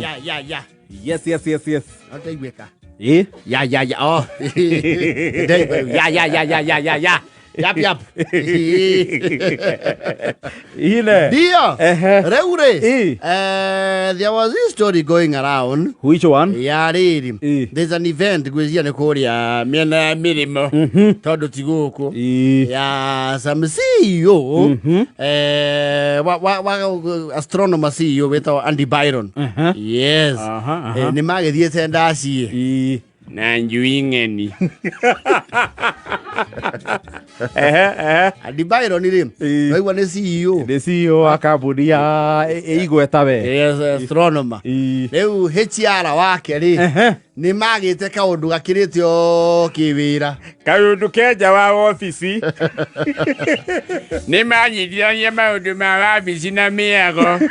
Ya ya ya. Yes. No ndaiguĩka. Ĩ? Ya ya ya. Oh. Ndaigua rĩu. Ya ya ya ya ya ya ya. Yap yap. Ine. Ndio. Ehe. Rĩu rĩ. Ĩ. There was this story going around. Which one? Ya rĩrĩ. Ĩ. There's an event gwĩcia nĩ kũrĩa mĩena ya mĩrĩmo. Tondũ ti gũkũ. Ĩ. Ya some CEO. Wa astronomer CEO wĩtagwo Andy Byron. Aha. Yes. Aha, aha. Nĩ magĩthiĩte ndaciĩ. Ĩ. Na njui ng'eni. Ehe, ehe. Andy Byron rĩ. Ĩ. Waigua nĩ CEO. Nĩ CEO wa kambuni ya ĩigweta we. Yes, astronomer. Ĩ. Rĩu HR wake rĩ. Ehe. Nĩ magĩte kaũndũ gakĩrĩte o kĩwĩra. Kaũndũ kenja wa wabici. Nĩ manyitithania maũndũ ma wabici na mĩago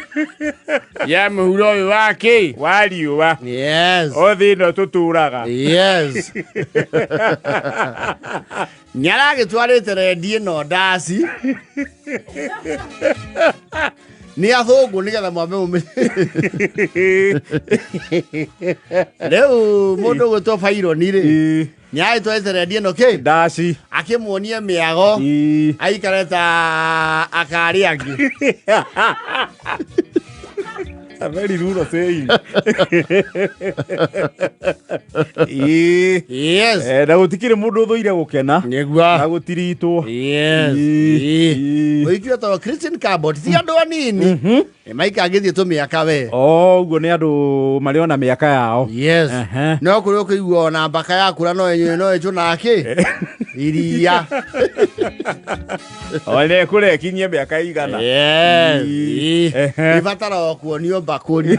ya mũhuro ũyũ wa kĩ wa riũa. Yes. O thĩ ĩno tũtũraga. Yes. Nĩ aragĩtwarĩte rendi ĩno ndaci. Nĩ athũngũ nĩgetha mwambe mũmenye. Rĩu mũndũ ũgwĩtwo Baironi rĩ, Ĩ. nĩ aragĩtwarĩte rendi ĩno kĩ? Ndaci. Akĩmuonie mĩago. Ĩ. Aikare ta akarĩ angĩ. A very rural saying. Ĩ. Yes. Na gũtikĩrĩ mũndũ ũthũire gũkena na Nĩguo. gũtiritwo. Yes. Ĩ. Ĩ. Ĩ. Mũhiki wetagwo Christine Cabot ti andũ anini. Maika angĩthiĩ tũmĩaka we. O ũguo nĩ andũ marĩ ona mĩaka yao. Yes. Ehe. No kũrĩ ũkĩigua ona mbaka yakũra no no ĩcũna kĩ? Iria. Ona ĩkũrekinyie mĩaka igana. Yes. Ĩ. Ĩ. Ehe. Ĩbatara o kuonio mbakũri.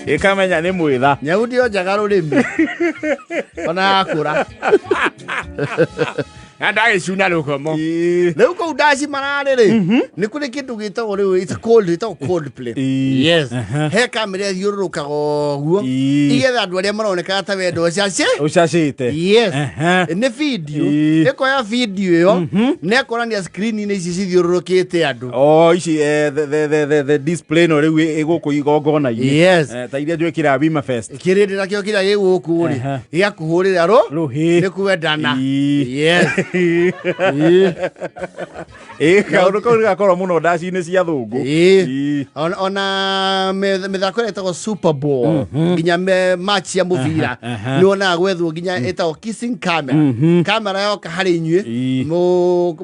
Ĩkamenya nĩ mwĩtha. Nyau ndĩonjaga rũrĩmĩ. Ona yakũra. Na ndagĩcuna rũkomo. Ĩ. Rĩu kũu ndaci mararĩ rĩ, nĩ kũrĩ kĩndũ gĩtagwo rĩu it's called ĩtagwo cold play. Ĩ. Yes. Aha. He kamera ĩthiũrũrũkaga ũguo. Ĩ. Igetha andũ arĩa maronekaga ta wendo ũcaci. Ũcacĩte. Yes. Ehe. Nĩ video. Ĩ. Ĩkoya video ĩyo na ĩkonania screen-inĩ ici cithiũrũrũkĩte andũ. O ici the display no rĩu ĩgũkũ igongona-inĩ. Yes. Ta iria njwĩkĩraga Wima Fest. Kĩrĩndĩ nakĩo kĩrĩa gĩ gũkũ rĩ Ehe. gĩgakũhũrĩra rũ Rũhĩ. nĩ kwendana. Ĩ. Yes. Ĩ. Ĩ, kaũndũ kau nĩgakorwo mũno ndaci-inĩ cia thũngũ. Ĩ. Ĩ. Ona mĩthako ĩrĩa ĩtagwo Super Bowl nginya match ya mũbira nĩ wonaga gwethwo nginya ĩtagwo kissing camera. Kamera yoka harĩ inyuĩ Ĩ.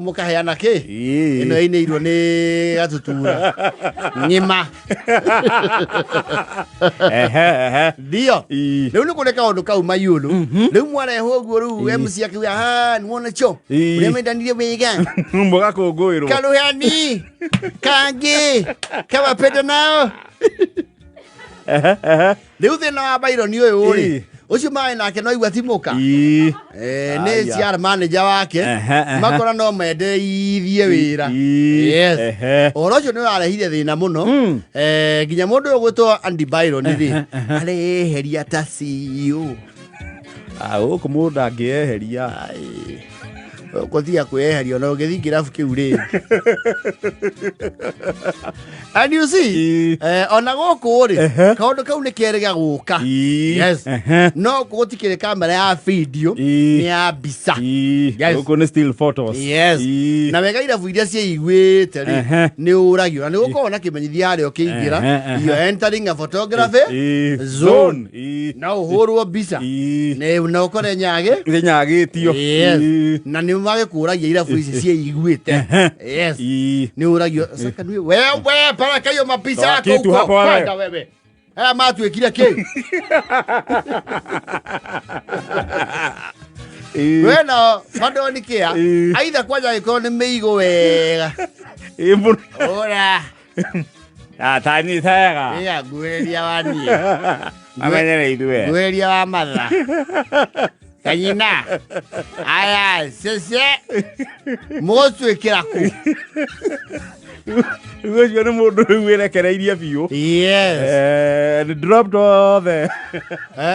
mũkaheana kĩ? Ĩ. Ĩno ĩinĩirwo nĩ gatutura. Ng'ima. Ehe, ehe. Ndio. Ĩ. Rĩu nĩ kũrĩ kaũndũ kau mayũlũ. Rĩu mwarehwo ũguo rĩu MC akiuga ha nĩwona cho. Ĩ. Ũrĩa mendanirie wega. Mũgakũngũĩrwo. Karuhani kangĩ kawapenda nao. Ehe, ehe. Rĩu thĩna wa Byron ũyũ rĩ Ĩ. ũcio marĩ nake no igua ti mũka. Ĩ. Nĩ Aya. CR manager wake Ehe, ehe. makora no mendeithie wĩra. Ĩ. Yes. Ehe. Ũhoro ũcio nĩ ũrarehire thĩna mũno nginya mũndũ ũyũ ũgwĩtwo Andy Byron rĩ areheria ta CEO. Ah, gũkũ mũndũ angĩeheria. Ai, ũkũtiga kwĩyeheria ona ũngĩthiĩ kĩrabu kĩu rĩngĩ. And you see, Ĩ. ona gũkũ rĩ Ehe. kaũndũ kau nĩ kerĩga gũka. Ĩ. Yes. Ehe. No gũtikĩrĩ kamera ya video Ĩ. nĩ ya mbica. Ĩ. Yes. Gũkũ nĩ still photos. Yes. Ĩ. Na wega irabu iria ciĩiguĩte rĩ Ehe. nĩ ũragio na nĩ gũkoragwo na kĩmenyithia harĩa ũkĩingĩra Ehe, ehe. you are entering a photography Ĩ. zone. Ĩ. No ũhũrwo mbica Ĩ. na ũkore nyagĩ. Nĩnyagĩtio. Yes. Ĩ. Na nĩ magĩkũragia irabu ici ciĩiguĩte. Yes. Ĩ. Nĩ ũragio sasa nĩ wewe paraka hiyo mapicha Toa yako kitu huko hapo wewe. kwenda wewe. Haya matuĩkire kĩ? Ĩ. We nao madoni kĩa Ĩ. aitha kwanja gĩkorwo nĩ mĩigũ wega. Ĩ mũno. Ora. Atanyitaga. Ĩya nguhĩrĩria wa niĩ. Amenyere ithuĩ. Nguhĩrĩria wa matha. Kanyina. Aya, cece. Mũgũtuĩkĩra kũ? Rĩu ũcio nĩ mũndũ rĩu wĩrekereirie biũ. Yes. And dropped all the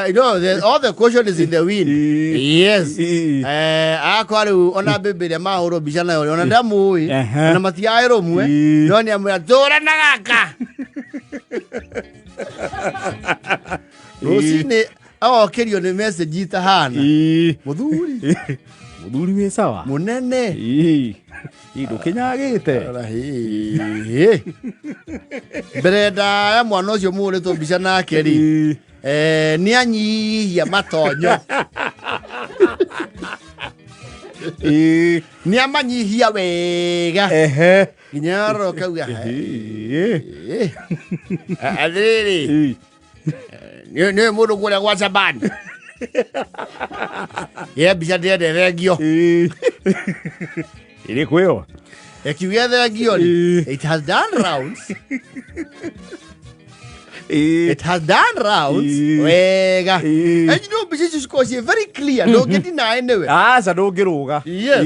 You know, all the caution is in the wind. Yes. Akwa rĩu ona mbĩmbĩ ĩrĩa mahũrwo mbica nayo ona ndamũĩ ona matiaĩ rũmwe no nĩ amwĩra tũra na gaka rũcinĩ agokĩrio nĩ message itahana. Mũthuri. Mũthuri wĩ sawa. Mũnene. Ii ndũkĩnyagĩte. Rora, hĩ. Mbere ndaya mwana ũcio mũhũrĩtwo mbica nake rĩ, nĩ anyihia matonyo. Nĩ amanyihia wega. Nginya rora ũkauga, Atĩrĩrĩ, nĩ mũndũ kũrĩa gwa Shaban. Ye mbica ndĩrenda thengio. Ĩrĩ kwĩyo. Ĩkiuge thengio rĩ, it has done rounds. It has done rounds. Wega. And you know mbica icio cikoragwo ciĩ very clear, ndũngĩ deny nĩwe. Aca ndũngĩrũga. Yes.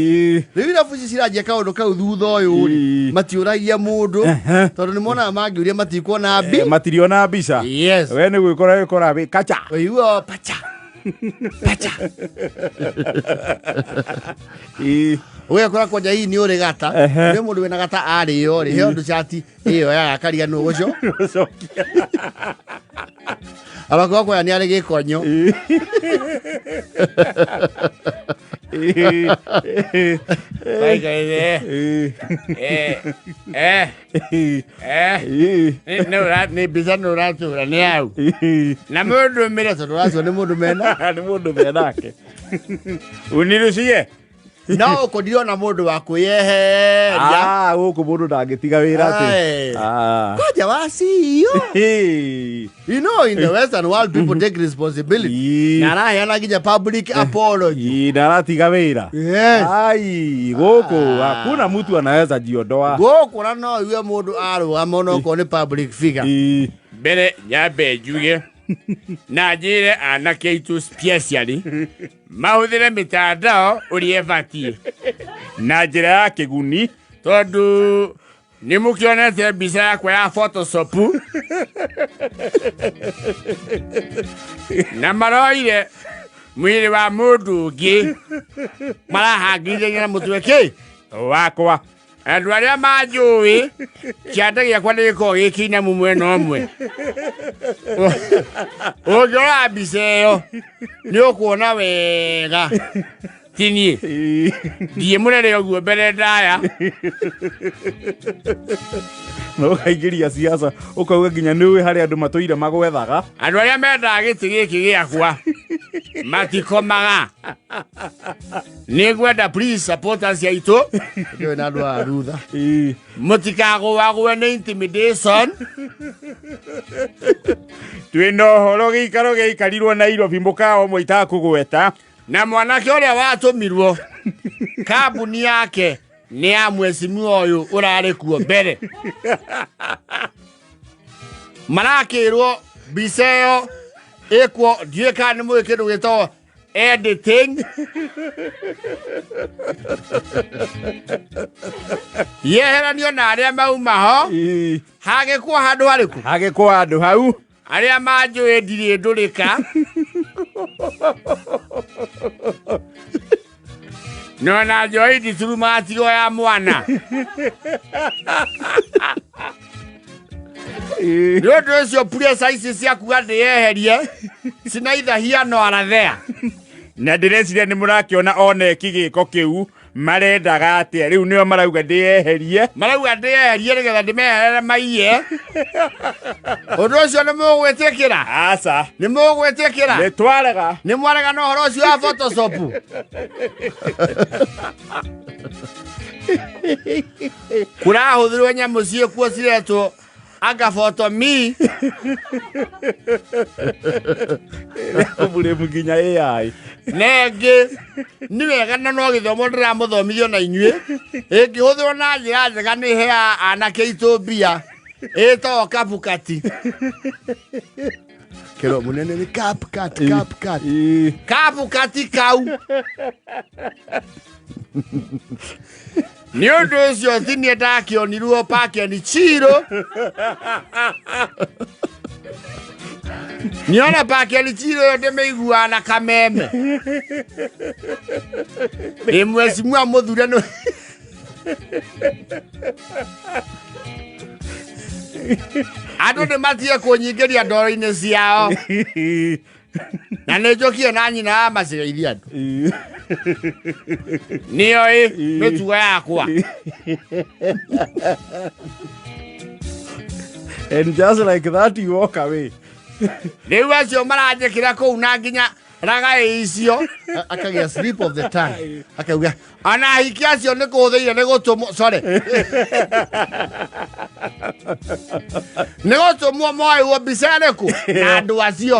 Rĩu irabu ici ciranjia kaũndũ kau thutha ũyũ rĩ, matiũragia mũndũ tondũ nĩ monaga mangĩũria matikuona mbi. Matiriona mbica. Yes. We nĩ gwĩkora wĩkora wĩ kacha. Ũiguo pacha. Pacha. Ũgekora kwanja hihi nĩ ũrĩ gata. Nĩ mũndũ wĩna gata arĩo rĩ, he ũndũ cati ĩyo ya akariganĩrwo gũco. Gũcokia. Abakorwo kwaya nĩ arĩ gĩkonyo. Nĩ mbica nĩ ũratũra nĩ au. Na mũndũ mĩre tondũ ũracio nĩ mũndũ mena. Nĩ mũndũ menake. Unirucie. No ũkũ ndirona mũndũ wa kwĩyeheria. Gũkũ mũndũ ndangĩtiga wĩra atĩ. Aye. Kwanja wa CEO. You know, in the Western world, people take responsibility. Na araheana nginya public apology. Ii, na aratiga wĩra. Yes. Ai, gũkũ hakuna mtu anaweza jiondoa. Gũkũ na no iwe mũndũ arũgama onokorwo nĩ public figure. Mbere nyambe njuge na njĩre anake aitũ specially mahũthĩre mĩtandao ũrĩa ĩbatiĩ na njĩra ya kĩguni, tondũ nĩ mũkĩonete mbica yakwa ya Photoshop na maroire mwĩrĩ wa mũndũ ũngĩ marahangithania na mũtwe kĩ wakwa. Andũ arĩa manjũĩ kĩanda gĩakwa nĩ gĩkoragwo gĩ kĩinamu mwena ũmwe. Ũngĩrora mbica ĩyo nĩ ũkuona wega ti niĩ. Ndiĩ mũnene ũguo mbere ndaya. Na ũkaingĩria siasa ũkauga nginya nĩ ũĩ harĩa andũ matũire magwethaga. Andũ arĩa mendaga gĩtĩ gĩkĩ gĩakwa matikomaga. Nĩ ngwenda please supporters aitũ. Ndĩwe na andũ a rutha. Mũtikagũagũe nĩ intimidation. Twĩna ũhoro gĩikaro gĩikarirwo Nairobi mũkawa ũmwe itakũgweta. Na mwanake ũrĩa watũmirwo kambuni yake nĩ ya mheshimiwa ũyũ ũrarĩ kuo mbere. Marakĩrwo mbica ĩyo ĩkwo, ndiũĩ kana nĩ mũĩ kĩndũ gĩtagwo editing. Yeheranio na arĩa mauma ho. Hagĩkwo handũ harĩkũ? Hagĩkwo handũ hau. Arĩa manjũĩ ndirĩ ndũrĩka. No na njohi nditurumaga tigo ya mwana. Nĩ ũndũ ũcio pressure ici ciakuga ndĩyeherie cinaitha no arathea. Na ndĩreciria nĩ mũrakĩona oneki gĩko kĩu marendaga atĩa rĩu nĩo marauga ndĩyeherie. Marauga ndĩyeherie nĩgetha ndĩmeherere maiye. Ũndũ ũcio nĩ mũgwĩtĩkĩra? Aca. Nĩ mũgwĩtĩkĩra? Nĩ twarega. Nĩ mwarega na ũhoro ũcio wa Photoshop? Kũrahũthĩrwo nyamũ ciĩkuo ciretwo anga photo me. Kũmũrĩmu nginya AI. Na ĩngĩ nĩ wega na no gĩthomo ndĩramũthomithio na inyuĩ ĩngĩhũthĩrwo na njĩra njega nĩ ĩheaga anake aitũ mbia ĩtagwo kapukati. Kĩro mũnene nĩ CapCut, CapCut. Kapukati kau. Nĩ ũndũ ũcio tinie ndakĩonirwo pakeni chiro. Niona pakeni chiro ĩyo ndĩmĩiguaga na kameme. Ĩ mheshimiwa mũthure nĩ andũ nĩ matige kũnyingĩria ndoro-inĩ ciao na nĩ njũkie na nyina wa macigeithia andũ nĩyo ĩ mĩtugo yakwa. And just like that you walk away. Rĩu acio maranjĩkĩra kũu na nginya ragaĩ icio akagĩa slip of the tongue, akauga ona ahiki acio nĩ kũhũthĩire nĩ gũtũmwo, sorry, nĩ gũtũmwo moĩwo mbica ĩrĩkũ na andũ acio.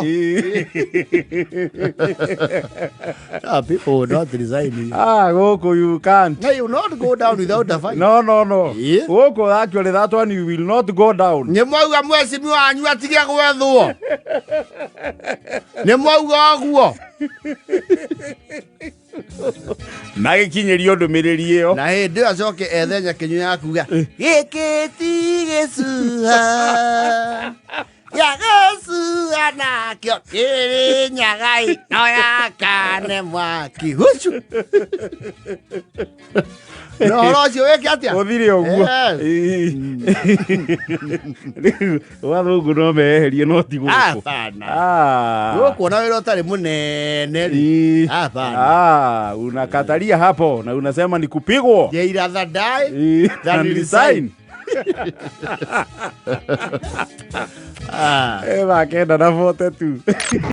Ah, people will not resign. Ah, gũkũ you can't. No, you will not go down without a fight. No, no, no. Yeah. Gũkũ actually that one you will not go down. Nĩ mwauga mheshimiwa wanyu atige gwethwo, nĩ mwauga ũguo. Magĩkinyĩrio ndũmĩrĩri ĩyo. Na hĩndĩ ĩyo acoke ethe nyakinyu ya kuga gĩkĩ ti gĩcuha gĩa gũcuha nakĩo kĩrĩ nyagai no yakane mwaki hucu na ũhoro ũcio wĩke atĩa? Ũthire ũguo. Yes. Rĩu wathũngũ no meherie no ti gũkũ. Hapana. Ah. Gũkũ ona wĩra ũtarĩ mũnene rĩ. Ii. Hapana. Ah, unakatalia hapo na unasema ni kupigwo. They rather die Ii, than than resign. resign. Ah. Eh, 9:42.